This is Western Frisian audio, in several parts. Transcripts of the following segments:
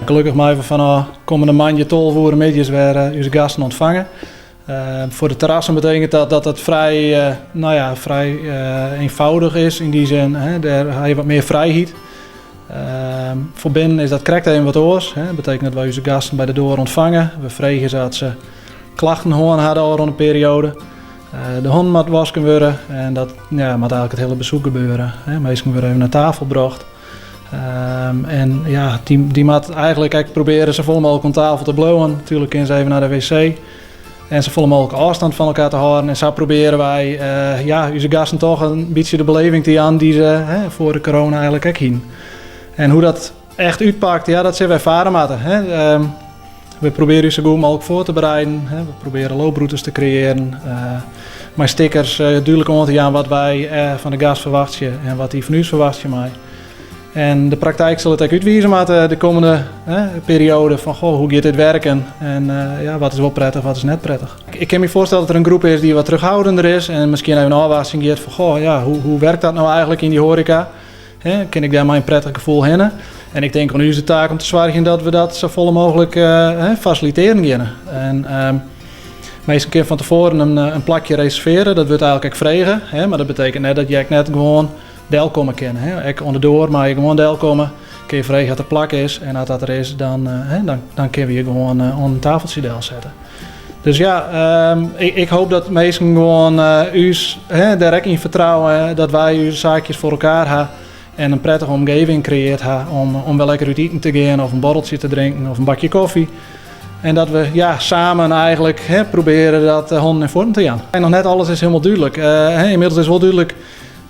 Gelokkich meie we fanôf kommende moandei 12 oere middeis wer ús gasten ûntfange. Foar de terrassen betekent dat dat it frij, no ja, frij eenvoudig is yn dy sin. Hè, dêr ha je wat mear frijheid. Foar binnen is dat krekt even wat oars. Hè. Dat betekent dat wy ús gasten by de doar ûntfange. We freegje se as se klachten hân ha de ôfrûne perioade. De hannen moat wasken wurde en dat ja, moat eigentlik it hiele besoek gebeure. Hè. Minsken wurde even nei tafel brocht. En ja, dy moat eigentlik ek probearje safolle mooglik oan tafel te bliuwen. Natuerlik kinne se even nei de wc. En safolle mooglik ôfstân fan elkoar te hâlden. En sa probearje wy uh, ja, ús gasten toch in bytsje de beleving te jaan dy't se hè, foar de corona eigentlik ek hienen. En hoe't dat echt útpakt, ja, dat sille wy erfare moatte. Hè. We probearje ús sa goed mooglik foar te bereiden. Hè. We probearje looproutes te kreëarjen. Uh, mei stickers uh, dúdlik oan te jaan wat wy uh, fan de gast ferwachtsje en wat dy fan ús ferwachtsje mei. En de praktyk sil it ek útwize moatte de kommende perioade fan goh, hoe giet dit werken en ja, wat is wol prettich, wat is net prettich. Ik kin my foarstelle dat der in groep is dy't wat terughoudender is en miskien even ôfwachtsjen giet fan goh, ja, hoe werkt dat no eigentlik yn dy hoareka? Hè, kin ik dêr mei in prettich gefoel hinne? En ik tink oan ús de taak om te soargjen dat we dat safolle mooglik uh, fasilitearjen geane. En um, minsken kinne fan tefoaren in plakje reservearje, dat wurdt eigentlik ek frege, hè, mar dat betekent net dat je ek net gewoan delkomme kinne. Hè. Ek oan de doar meie je gewoan delkomme. Kinne je freegje oft der plak is en as dat der is, dan, hè, dan kinne we je gewoan oan in tafeltsje delsette. Dus ja, um, ik hoop dat minsken gewoan uh, ús hè, dêr ek yn fertrouwe, dat wy ús saakjes foar elkoar ha en in prettige omgeving kreëarre ha om wer lekker út iten te gean of in borreltsje te drinken of in bakje kofje. En dat we ja, samen eigentlik hè, probearje dat hannen en fuotten te jaan. En noch net alles is hielendal dúdlik. Uh, ynmiddels is wol dúdlik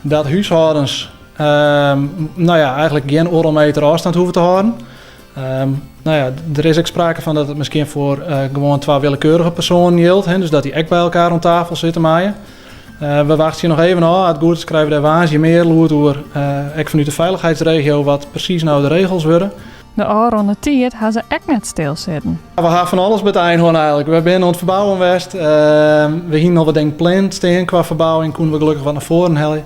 dat húshâldens um, no ja, eigentlik gjin oardel meter ôfstân hoege te hâlden. Um, no ja, der is ek sprake fan dat it miskien foar uh, gewoan twa willekeurige persoanen jildt. Hè, dus dat dy ek by elkoar oan tafel sitte meie. Uh, we wachtsje noch even ôf. As it goed is, krije we dêr woansdei mear lûd oer. Uh, ek fanút de feilichheidsregio wat presys no de regels wurde. De ôfrûne tiid ha se ek net stilsitten. We ha fan alles by it ein hân eigentlik. We binne oan it ferbouwen west. Uh, we hiene al wat dingen pland stean kwa ferbouwing. Koene we gelokkich wat nei foaren helje.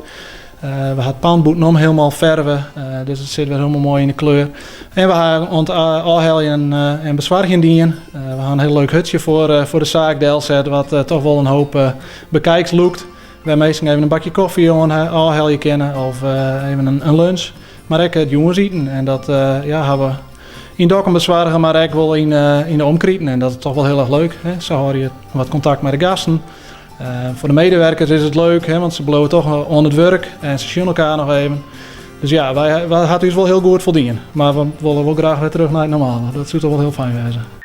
Uh, we ha it pand bûtenom hielendal ferve, uh, dus it sit wer hielendal moai yn de kleur. En we ha oan it ôfheljen en besoargjen dien. We ha in hiel leuk hutsje foar de saak delset, wat toch wol in hoop bekijks lûkt. Wêr minsken even in bakje kofje oan ôfhelje kinne of even in lunch. Mar ek it jûnsiten. En dat ja, ha we yn Dokkum besoarge, mar ek wol yn de omkriten. En dat is toch wol hiel erch leuk. Hè? Sa hâlde je wat kontakt mei de gasten. Foar de medewerkers is it leuk, hè, want se bliuwe toch oan it wurk en se sjogge elkoar noch even. Dus ja, wy, wy ha ús wol hiel goed foldien. Mar we wolle wol graach wer terug nei it normale. Dat soe toch wol hiel fijn wêze.